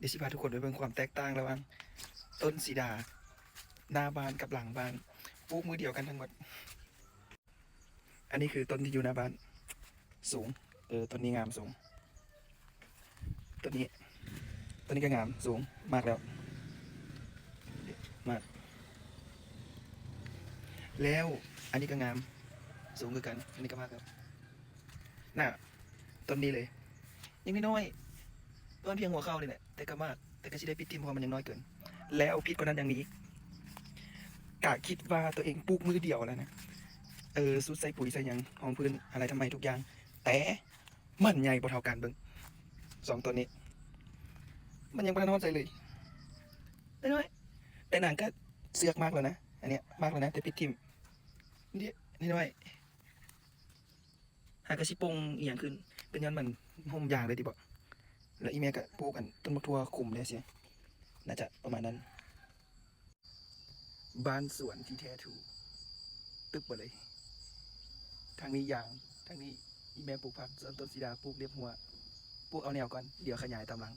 ດຽວຊິພາທຸກຄົນໄປເບິ່ງຄວາມແຕກຕ່າງລະຫວ່າງຕົ້ນສີດາໜ້າບ້ານກັບຫຼັງບ້ານ ປູກມື້ດຽວກັນທັງໝົດ. ອັນນີ້ຄືຕົ້ນທີ່ຢູ່ໜ້າບ້ານ ສູງ ເອີ ຕົ້ນນີ້ງາມ ສູງ. ຕົ້ນນີ້ ຕົ້ນນີ້ກໍງາມ ສູງ ໝາກແລ້ວ ໝາກ ແລ້ວອັນນີ້ກໍງາມ ສູງຄືກັນ ອັນນີ້ກໍໝາກແລ້ວ. ໜ້າ ຕົ້ນນີ້ເລີຍ ຍັງນ້ອຍໆ ປະມານພຽງຫົວເຂົ່ານີ້ແຫຼະ ແຕ່ກໍໝາກ ແຕ່ກໍຊິໄດ້ປິດຖິ້ມ ເພາະວ່າມັນຍັງນ້ອຍເກີນ. ແລ້ວຜິດກວ່ານັ້ນຍັງມີອີກ ກະຄິດວ່າຕົວເອງປູກມື້ດຽວແລ້ວນະ ເອີ ຊຸດໃສ່ປຸ໋ຍໃສ່ຫຍັງ ຮອງພື້ນອາໄລທຳໄມທຸກຢ່າງ ແຕ່ມັນໃຫຍ່ບໍ່ເທົ່າກັນ. ເບິ່ງສອງຕົ້ນນີ້ ມັນຍັງບໍ່ທັນຮອດໃສເລີຍ ນ້ອຍໆ ແຕ່ນາງກໍເຊືອກໝາກແລ້ວນະ ອັນເນີ້ຍໝາກແລ້ວນະ ແຕ່ປິດຖິ້ມ ນີ້ນ້ອຍໆ. ຫາກະຊິປົ່ງອີ່ຫຍັງຂຶ້ນ ເປັນຍ້ອນມັນຮົ່ມຢາງເລີຍຕິບໍ? ແລ້ວອີ່ແມ່ກະປູກອັນຕົ້ນໝາກຖົ່ວຄຸມແດ່ຊີ້ ໜ້າຈະປະມານນັ້ນ. ບ້ານສວນທີ່ແທ້ທູ ຕຶບເບິດເລີຍ ທາງນີ້ຢາງ ທາງນີ້ອີ່ແມ່ປູກຜັກ ສ່ວນຕົ້ນສີດາປູກລຽບຮົ້ວ ປູກເອົາແນວກ່ອນ ດຽວຂະຫຍາຍຕາມຫຼັງ.